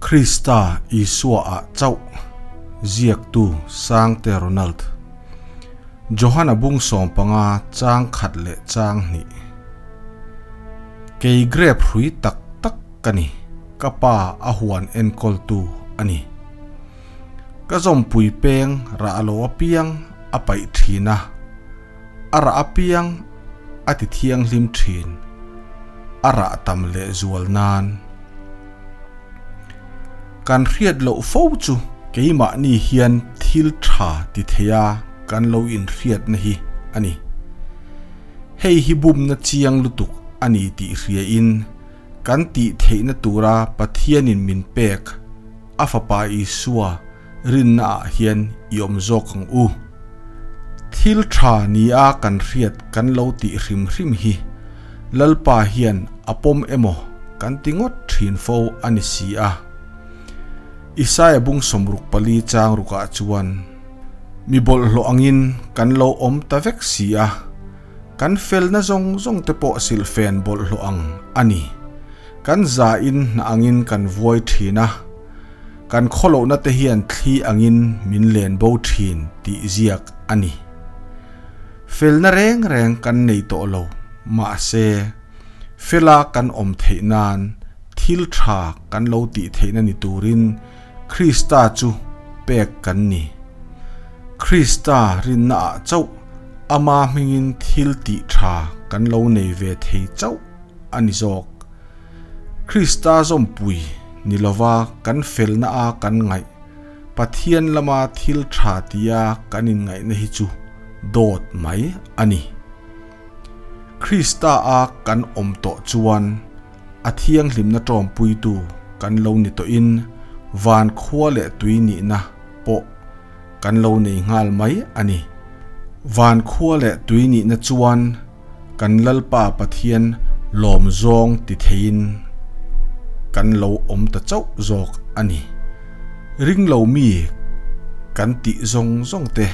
Krista Isua ah chauh ziaktu Sangte Ronald. Johana bung 15 chang khat leh chang hnih. Kei grep hrui tak tak ka ni, ka pa a huan enkawltu a ni. Ka zawmpui peng rah lo apiang a paih thin a, a rah apiang a ti thianghlim thin, a rah tam leh zual nan. Kan hriat loh fo chu keimahni hian thil tha ti theia kan lo inhriatna hi a ni. Hei hi bumna chiang lutuk a ni tih hriain kan tih theihna tura Pathianin min pek a Fapa Isua rinna ah hian i awm zawk ang u. Thil tha nia kan hriat kan lo tih hrim hrim hi Lalpa hian a pawm emaw kan ti ngawt thin fo a ni si a. Isaia bung 64 chang rukah chuan, Mi bawlhhlawh angin kan lo awm ta vek si a, kan felna zawng zawng te pawh silhfen bawlhhlawh ang a ni. Kan zain hna angin kan vuai thin a. Kan khawlohna te hian thli angin min len bo thin tih ziak a ni. Felna reng reng kan nei tawh lo, mahse, fela kan awm theih nan thil tha kan lo tih theihna ni turin Krista chu pek kan ni. Krista rinna ah chauh ama hmingin thil tih tha kan lo nei ve thei chauh a ni zawk. Krista zawmpui ni lova kan felna a kan ngaih, Pathian lama thil tha tia kan inngaihna hi chu dawt mai a ni. Krista a kan awm tawh chuan a thianghlimna tawmpuitu kan lo ni tawhin van khua leh tui nihna pawh kan lo nei nghal mai a ni. Van khua leh tui nihna chuan kan Lalpa Pathian lawm zawng ti theiin kan lo awm ta chauh zawk a ni. Ring lo mi kan tih zawng zawng te,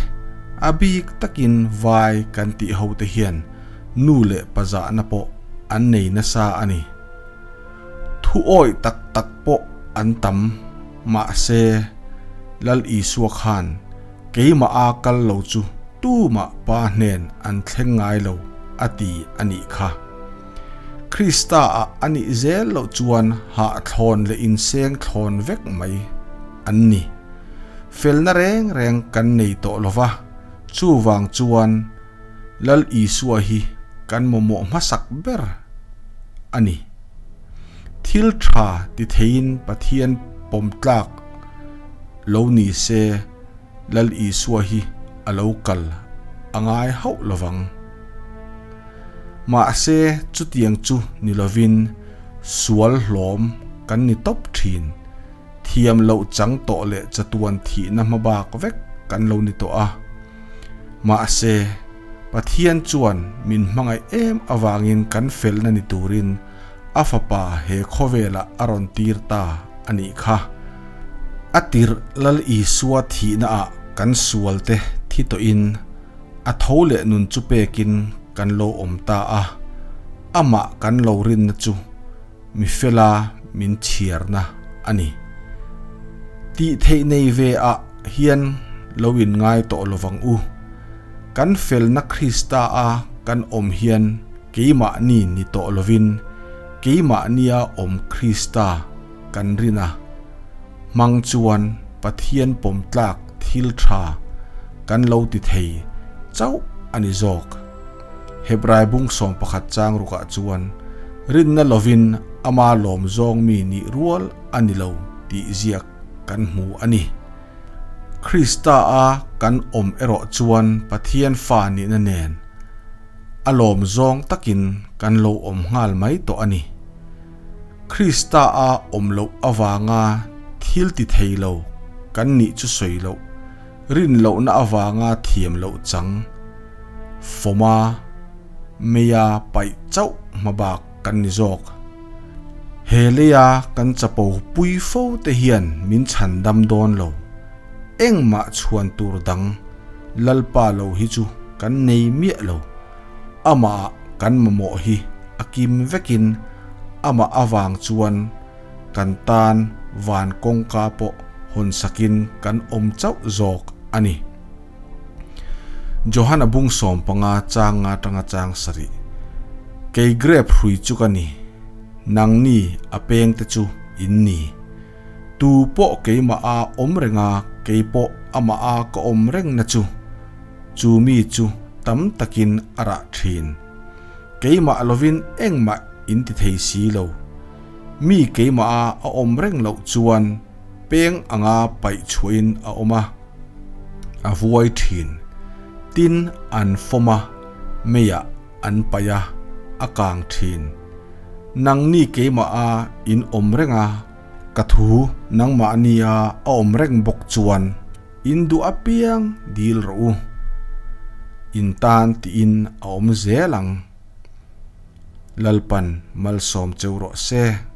a bik takin vai kan tih ho te hian nu leh pa zahna pawh an nei nasa a ni. Thu awih tak tak pawh an tam, mahse Lal Isua khan Keimah a kal lo chu tumah pa hnen an thleng ngai lo a ti a nih kha. Krista ah a nih zel loh chuan hahthlawn leh inseng thlawn vek mai an ni. Felna reng reng kan nei tawh lo va, chuvang chuan Lal Isua hi kan mamawh hmasak ber a ni. Thil tha ti theiin Pathian pawm tlak lo ni se Lal Isua hi a lo kal a ngai hauh lovang. Mahse chutiang chu ni lovin sual hlawm kan ni tawp thin, thiam loh chang tawh leh chatuan thihna hmabak vek kan lo ni tawh a. Mahse Pathian chuan min hmangaih em avangin kan felna ni turin a fapa he khawvelah a rawn tir ta a nih kha. A tirh Lal Isua thihnaah kan sualte thi tawhin a tho leh nun chu pekin kan lo awm ta a, amah kan lo rinna chu mi fela min chhiarna a ni. Tih theih nei ve ah hian lo in ngai tawh lovang u. Kan felna Krista a kan awm hian keimahni ni tawh lovin keimahnia awm Krista kan rin a, hmang chuan Pathian pawm tlak thil tha kan lo ti thei chauh a ni zawk. Hebrai bung 11 chang rukah chuan rinna lovin ama lawm zawng mi nih rual a ni lo tih ziak kan hmu a ni. Krista a kan awm erawh chuan Pathian fa nihna nen a lawm zawng takin kan lo awm nghal mai tawh a ni. Krista a awm loh avanga thil ti thei lo kan nih chu sawi loh, rin lohna avanga thiam loh chang fawma meia paih chauh hmabak kan ni zawk. He leia kan chapo pui fo te hian min chhan dam dawn lo. Engmah chhuan tur dang Lalpa lo hi chu kan nei miah lo. Amah kan mamawh hi a kim vekin amah avang chuan kan tan. van kawngka pawh hawn sakin kan awm chauh zawk a ni. Johana bung 15 chang nga atanga chang sarih. Kei grep hrui chu ka ni, nangni a peng te chu in ni. Tu pawh keimah a awm reng a, kei pawh amah a ka awm reng na chu, chu mi chu tam takin a rah thin. Keimah lovin engmah in ti thei si lo. Mi keimah a a awm reng loh chuan peng anga paih chhuahin a awm a, a vuai thin. Tin, an fawm a, meiah an paih a, a kang thin. Nangni keimah a in awm reng a, ka thu nangmahni a a awm reng bawk chuan in duh apiang dil rawh u. In tan tiin a awm zel ang. Lalpan malsawm cheu rawh se.